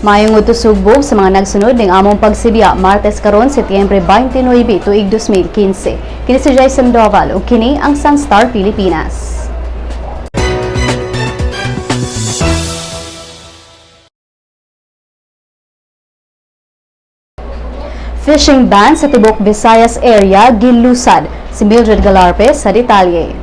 Maayong udto, sugbog sa mga nagsunod ning among pagsibya, Martes karon, Setyembre 29, tuig 2015. Kini si Jason Doval ug kini ang Sunstar Pilipinas. Fishing ban sa tibok Visayas area gilusad. Si Mildred Galarpe sa detalye.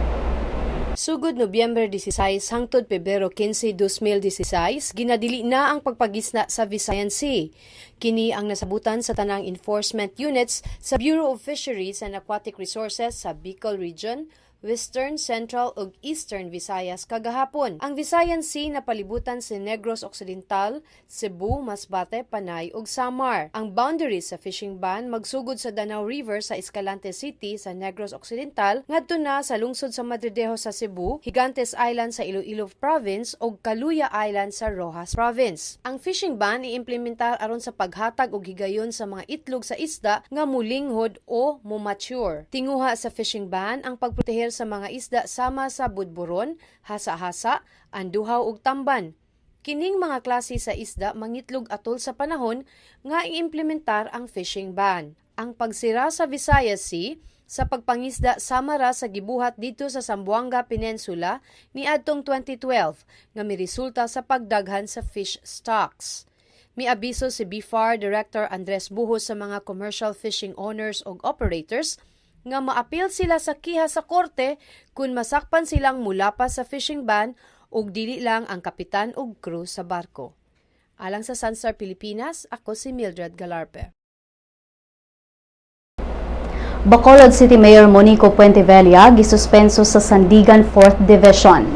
Sugod Nobyembre 16 hangtod Pebrero 15, 2016, ginadili na ang pagpagisna sa Visayan Sea. Kini ang nasabutan sa tanang enforcement units sa Bureau of Fisheries and Aquatic Resources sa Bicol Region, Western, Central ug Eastern Visayas kagahapon. Ang Visayan Sea napalibutan sa Negros Occidental, Cebu, Masbate, Panay ug Samar. Ang boundaries sa fishing ban magsugod sa Danao River sa Escalante City sa Negros Occidental ngadto na sa lungsod sa Madridejos sa Cebu, Gigantes Island sa Iloilo Province ug Caluya Island sa Roxas Province. Ang fishing ban iimplementar aron sa paghatag og higayon sa mga itlog sa isda nga mulinghod o mo-mature. Tinguha sa fishing ban ang pagproteher sa mga isda sama sa budburon, hasa-hasa, anduhaw ug tamban. Kining mga klase sa isda mangitlog atol sa panahon nga iimplementar ang fishing ban. Ang pagsira sa Visayas Sea sa pagpangisda sama ra sa gibuhat didto sa Zamboanga Peninsula niadtong 2012 nga miresulta sa pagdaghan sa fish stocks. Miabiso si BFAR Director Andres Buhos sa mga commercial fishing owners ug operators nga maapil sila sa kiha sa korte kung masakpan silang mulapas sa fishing ban ug dili lang ang kapitan ug crew sa barko. Alang sa Sunstar Pilipinas, ako si Mildred Galarpe. Bacolod City Mayor Monico Puentevella gisuspenso sa Sandigan 4th Division.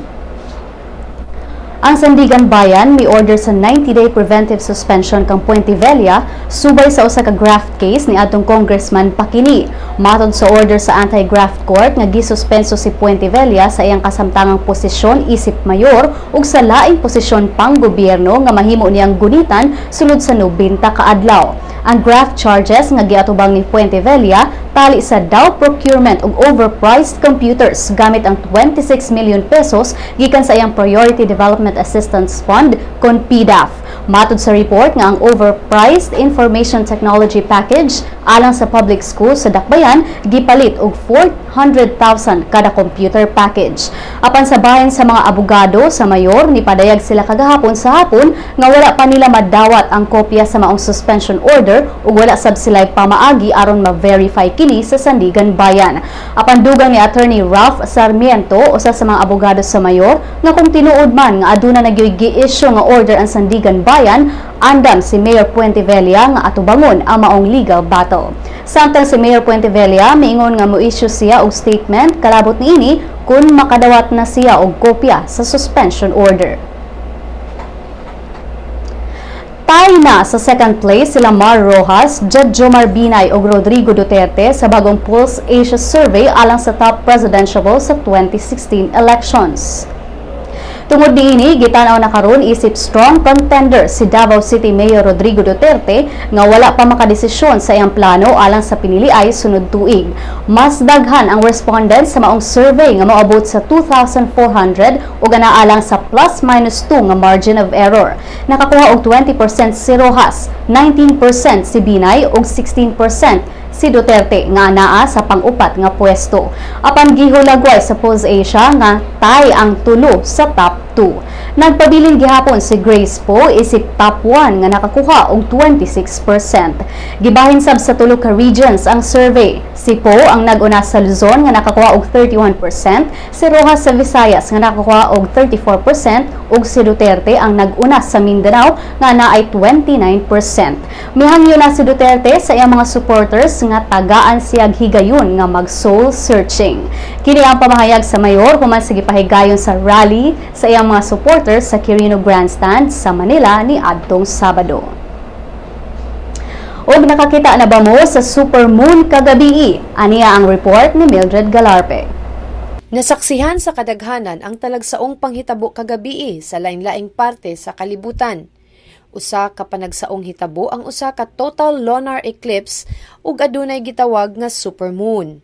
Ang Sandigan Bayan may order sa 90-day preventive suspension kang Puentevella subay sa usa ka graft case ni atong Congressman Pakini. Matod sa order sa Anti-Graft Court nga gisuspenso si Puentevella sa iyang kasamtangang posisyon isip mayor ug sa laing posisyon pang gobyerno nga mahimo niyang gunitan sulod sa 90 ka adlaw. Ang graft charges nga giatubang ni Puentevella tali sa daw procurement og overpriced computers gamit ang 26 million pesos gikan sa iyang Priority Development Assistance Fund kon PDAF. Matod sa report nga ang overpriced information technology package alang sa public school sa Dakbayan gipalit og 400,000 kada computer package. Apan sa bahin sa mga abogado sa mayor, nipadayag sila kagahapon sa hapon nga wala pa nila madawat ang kopya sa maong suspension order ug wala sab sila pamaagi aron ma-verify kini sa Sandigan Bayan. Apan dugang ni Attorney Ralph Sarmiento, usa sa mga abogado sa mayor, nga kung tinuod man nga aduna na gyud gi-issue nga order ang Sandigan Bayan, andam si Mayor Puentevella nga atubangon ang maong legal battle. Samtang si Mayor Puentevella miingon nga mo-issue siya og statement kalabot niini kung makadawat na siya og kopya sa suspension order. Tie na sa second place sila Mar Roxas, Jejomar Binay ug Rodrigo Duterte sa bagong Pulse Asia Survey alang sa top presidential sa 2016 elections. Tungod niini, gitan-aw na karon isip strong contender si Davao City Mayor Rodrigo Duterte nga wala pa makadesisyon sa iyang plano alang sa piniliay sunod tuig. Mas daghan ang respondents sa maong survey nga moabot sa 2,400 ug anaa lang sa plus minus 2 nga margin of error. Nakakuha og 20% si Roxas, 19% si Binay ug 16% si Duterte nga naa sa pang-upat nga pwesto. Apan gihulagway sa Pulse Asia nga tie ang tulo sa top 2. Nagpabilin gihapon si Grace Poe isip top 1 nga nakakuha og 26%. Gibahin sab sa tulo ka regions ang survey. Si Poe ang nag-una sa Luzon nga nakakuha og 31%, si Roxas sa Visayas nga nakakuha og 34% ug si Duterte ang nag-una sa Mindanao nga naay 29%. Mihangyo na si Duterte sa iyang mga supporters nga tagaan siya higayon nga mag soul searching. Kini ang pamahayag sa mayor human sa gipahigayon sa rally sa iyang mga supporters sa Quirino Grandstand sa Manila ni adtong Sabado. Ug nakakita na ba mo sa supermoon kagabii? Aniya ang report ni Mildred Galarpe. Nasaksihan sa kadaghanan ang talagsaong panghitabo kagabii sa lain-laing parte sa kalibutan. Usa ka panagsaong hitabo ang usa ka total lunar eclipse ug adunay gitawag nga supermoon.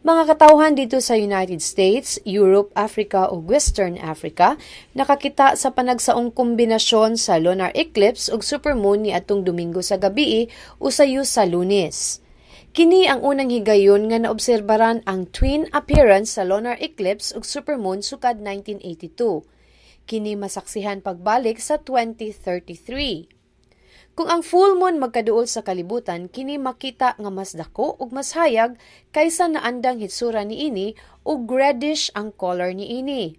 Mga katawhan didto sa United States, Europe, Africa ug Western Africa nakakita sa panagsaong kombinasyon sa lunar eclipse ug supermoon niadtong Domingo sa gabii o sayo sa Lunes. Kini ang unang higayon nga naobserbaran ang twin appearance sa lunar eclipse ug supermoon sukad 1982. Kini masaksihan pagbalik sa 2033. Kung ang full moon magkaduol sa kalibutan, kini makita nga mas dako ug mas hayag kaysa naandang hitsura niini ug reddish ang color niini.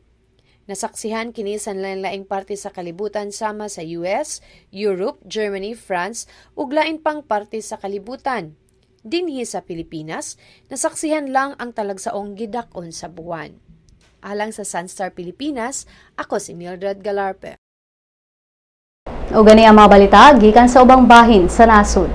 Nasaksihan kini sa lain-laing parte sa kalibutan sama sa US, Europe, Germany, France ug lain pang parte sa kalibutan. Dinhi sa Pilipinas, nasaksihan lang ang talagsaong gidak-on sa buwan. Alang sa Sunstar Pilipinas, ako si Mildred Galarpe. Ug kani ang mga balita gikan sa ubang bahin sa nasod.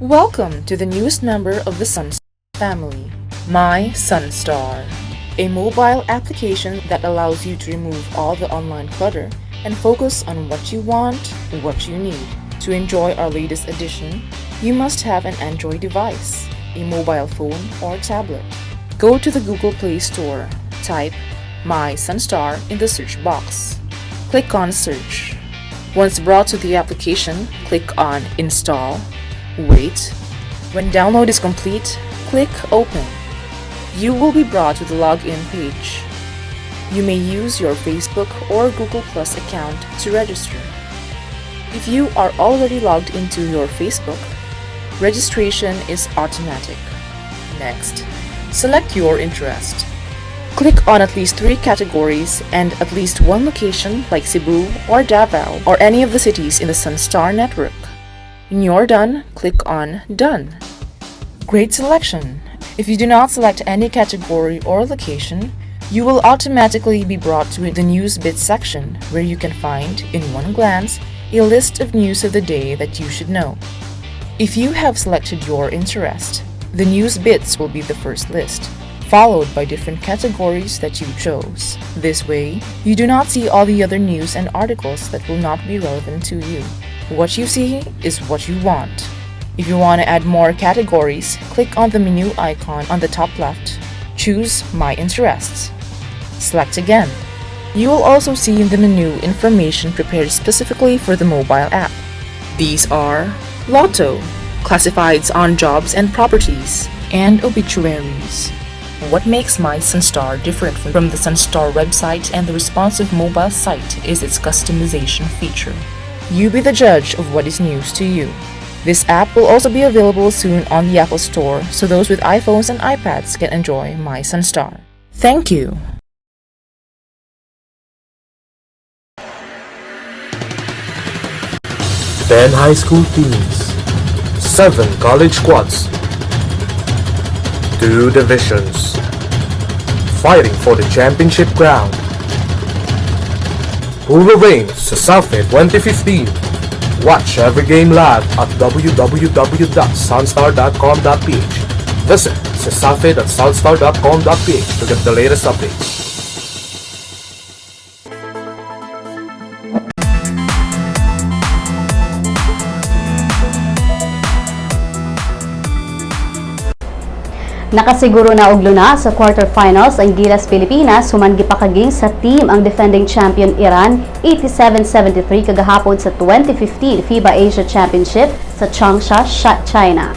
Welcome to the newest member of the Sun family, My Sunstar, a mobile application that allows you to remove all the online clutter and focus on what you want, what you need. To enjoy our latest edition, you must have an Android device, a mobile phone or tablet. Go to the Google Play Store, type My Sunstar in the search box. Click on Search. Once brought to the application, click on Install. Wait. When download is complete, click Open. You will be brought to the login page. You may use your Facebook or Google Plus account to register. If you are already logged into your Facebook, registration is automatic. Next, select your interest. Click on at least three categories and at least one location like Cebu or Davao or any of the cities in the Sunstar network. When you're done, click on Done. Great selection! If you do not select any category or location, you will automatically be brought to the News Bits section where you can find, in one glance, a list of news of the day that you should know. If you have selected your interest, the News Bits will be the first list, followed by different categories that you chose. This way, you do not see all the other news and articles that will not be relevant to you. What you see is what you want. If you want to add more categories, click on the menu icon on the top left. Choose My Interests. Select again. You will also see in the menu information prepared specifically for the mobile app. These are Lotto, classifieds on jobs and properties, and obituaries. What makes My Sunstar different from the Sunstar website and the responsive mobile site is its customization feature. You be the judge of what is news to you. This app will also be available soon on the Apple Store so those with iPhones and iPads can enjoy My Sunstar. Thank you. 10 high school teams, 7 college squads, 2 divisions, fighting for the championship crown. Who will reign Cesafi 2015? Watch every game live at www.sunstar.com.ph. Visit cesafi.sunstar.com.ph to get the latest updates. Nakasiguro na og luna sa quarterfinals ang Gilas Pilipinas human gipakaging sa team ang defending champion Iran 87-73 kagahapon sa 2015 FIBA Asia Championship sa Changsha, China.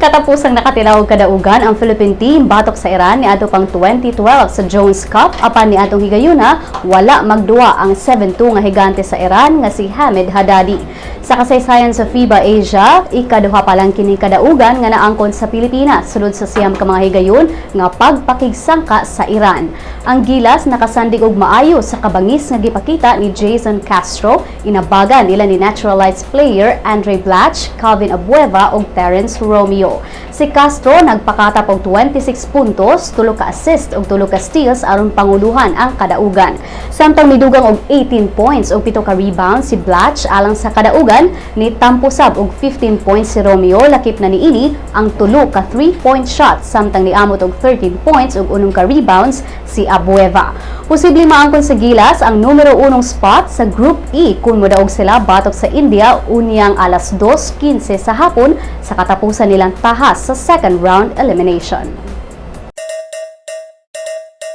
Katapusang nakatilaw og kadaugan ang Philippine team batok sa Iran niadto pang 2012 sa Jones Cup, apan niadtong higayuna wala magduwa ang 7-2 nga higante sa Iran nga si Hamid Haddadi. Sa kasaysayan sa FIBA Asia, ikaduha pa lang kini kadaugan nga naangkon sa Pilipinas sulod sa 9 ka mga higayon nga pagpakigsangka sa Iran. Ang Gilas nakasandig og maayo sa kabangis nga gipakita ni Jason Castro, inabagan nila ni naturalized player Andre Blatch, Calvin Abueva ug Terence Romeo. Si Castro nagpakatap og 26 puntos, 3 ka assist ug 3 ka steals aron panguluhan ang kadaugan. Samtang midugang og 18 points ug 7 ka rebounds si Blatch alang sa kadaugan, ni tampo sab og 15 points si Romeo, lakip na niini ang tulo ka 3-point shot, samtang niamot og 13 points ug 6 ka rebounds si Abueva. Posible maangkon sa Gilas ang numero unong spot sa Group E kung modaog sila batok sa India unyang alas 2:15 sa hapon sa katapusan nilang tahas sa second round elimination.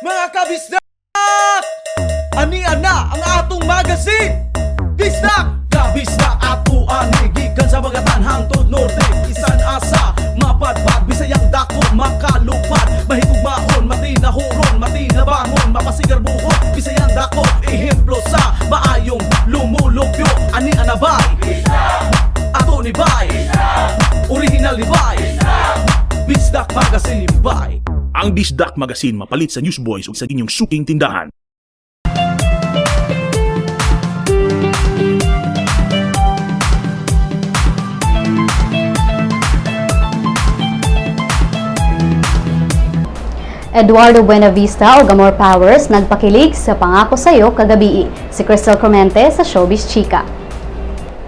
Mga kabisdak! Ania na ang atong magazine! Bisdak! Kabisdak ato ani gikan sa Bagatan hangtod Norte, isan asa mapadpad, Bisayang dako makalupad, mahigugmaon, matinahuron, matinabangon, mapasigarbuhon, Bisayang dako, ehemplo sa maayong lumulupyo. Ani anabay ato ni bay, original ni bay, Bisdak Magazine bay. Ang Bisdak Magazine mapalit sa Newsboys ug sa inyong suking tindahan. Eduardo Buenavista ug Amor Powers nagpakilig sa Pangako Sayo kagabii. Si Crystal Clemente sa Showbiz Chika.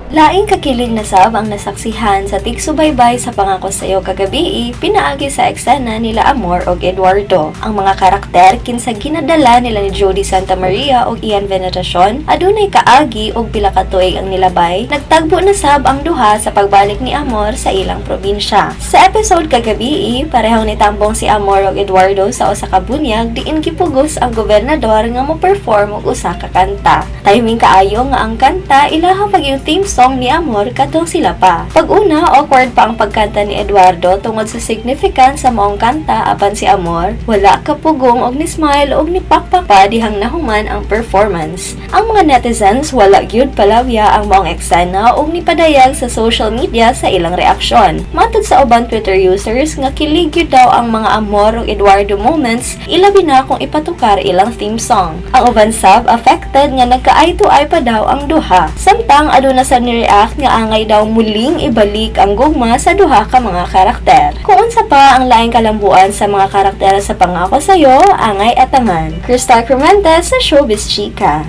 Laing kakilig na sab ang nasaksihan sa tigsubaybay sa Pangako Sayo kagabii pinaagi sa eksena nila Amor og Eduardo. Ang mga karakter kinsa ginadala nila ni Jodi Santa Maria og Ian Veneracion adunay kaagi og pila ka tuig ang nilabay. Nagtagbo na sab ang duha sa pagbalik ni Amor sa ilang probinsya. Sa episode kagabii, parehong nitambong si Amor og Eduardo sa usa ka bunyag diin gipugos ang gobernador nga mo-perform og usa ka kanta. Timing kaayo nga ang kanta ilaha pag yung theme song ni Amor, katong Sila Pa. Pag-una, awkward pa ang pagkanta ni Eduardo tungod sa significance sa maong kanta, apan si Amor wala kapugong og ni smile og ni pakpak pa dihang nahuman ang performance. Ang mga netizens wala gyud palawya ang maong eksena og nipadayag sa social media sa ilang reaksyon. Matod sa uban Twitter users nga kilig gyud daw ang mga Amor ug Eduardo moments, ilabi na kung ipatukar ilang theme song. Ang uban sab affected nga nagka eye to eye pa daw ang duha. Samtang aduna sa ni-react nga angay daw muling ibalik ang gugma sa duha ka mga karakter. Kung unsa pa ang laing kalambuan sa mga karakter sa Pangako Sayo, angay atangan. Crystal Clemente sa Showbiz Chika.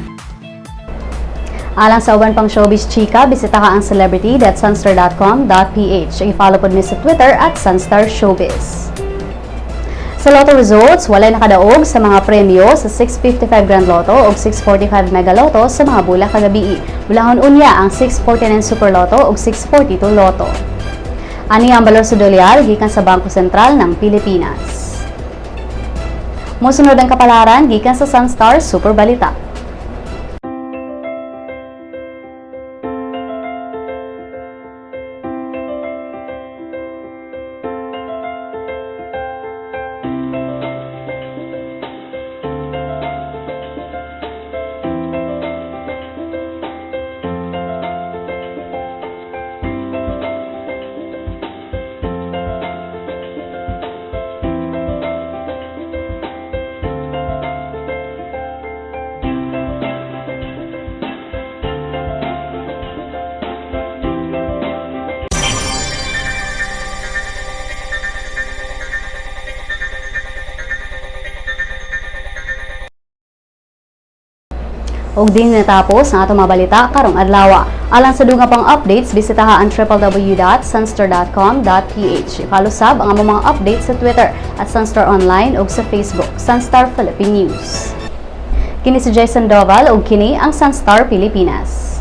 Alang sa uban pang showbiz chika, bisitaha ang celebrity.sunstar.com.ph. I-follow pod mi sa Twitter @SunstarShowbiz. Sa Lotto results, walay nakadaog sa mga premyo sa 655 Grand Lotto o 645 Mega Lotto sa mga bula kagabii. Bulahon unya ang 649 Super Lotto o 642 Lotto. Ani ang balor sa dolyar gikan sa Bangko Sentral ng Pilipinas. Mosunod ang kapalaran gikan sa Sunstar Super Balita. Ug dinhi natapos ang atong mga balita karong adlaw. Alang sa dugang pang updates, bisitaha ang www.sunstar.com.ph. I-follow sab ang among mga updates sa Twitter @SunstarOnline ug sa Facebook, Sunstar Philippine News. Kini si Jason Doval ug kini ang Sunstar Pilipinas.